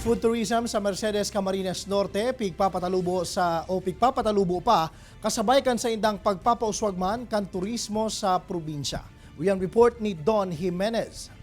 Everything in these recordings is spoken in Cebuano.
Food tourism sa Mercedes, Camarines Norte, pigpapatalubo sa o pigpapatalubo pa kasabay kan saindang pagpapauswag man kan turismo sa probinsya. Uyan report ni Don Jimenez.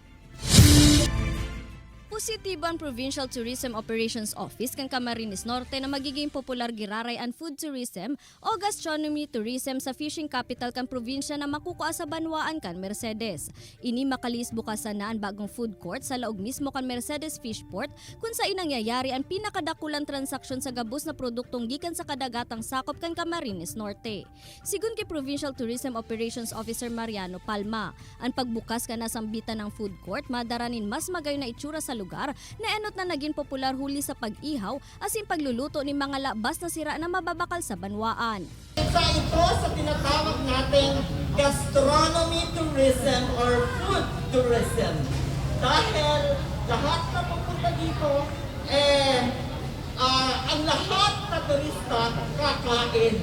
Positibo ang Provincial Tourism Operations Office kan Camarines Norte na magiging popular giraray ang food tourism o gastronomy tourism sa fishing capital kan probinsya na makukuha sa banwaan kan Mercedes. Ini makalis bukasan na ang bagong food court sa laog mismo kan Mercedes Fishport, kung saan nangyayari ang pinakadakulang transaksyon sa gabos na produktong gikan sa kadagatang sakop kan Camarines Norte. Sigun kay Provincial Tourism Operations Officer Mariano Palma, ang pagbukas kana sambitan ng food court madaranin mas magayon na itsura sa lugar na enot na naging popular huli sa pag-ihaw asin pagluluto ni mga labas na sira na mababakal sa banwaan. Isa ito sa tinatawag nating gastronomy tourism or food tourism. Dahil lahat na pupunta dito, eh, ang lahat na turista kakain.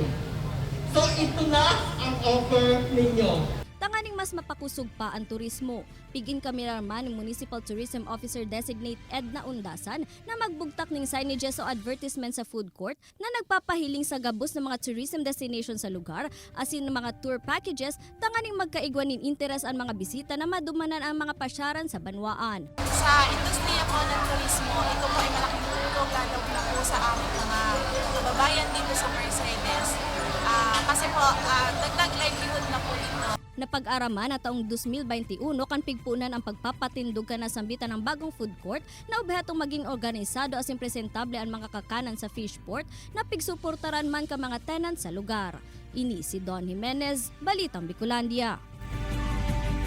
So ito na ang offer ninyo. Tanganing mas mapakusog pa ang turismo, pigin kami man ni Municipal Tourism Officer Designate Edna Undasan na magbugtak ng signages o advertisement sa food court na nagpapahiling sa gabos ng mga tourism destination sa lugar asin ng mga tour packages, tanganing magkaigwa nin interes ang mga bisita na madumanan ang mga pasyaran sa banwaan. Sa industriya po ng turismo, ito po ay malaking tulong, lalo na po sa aming mga kababayan dito sa Mercedes. Kasi po, dagdag livelihood na po ito. Napag-araman na taong 2021 kan pigpunan ang pagpapatindog ka na sambitan ng bagong food court na obhetong maging organisado asin presentable ang mga kakanan sa fishport na pigsuportaran man ka mga tenant sa lugar. Ini si Don Jimenez, Balitang Bicolandia.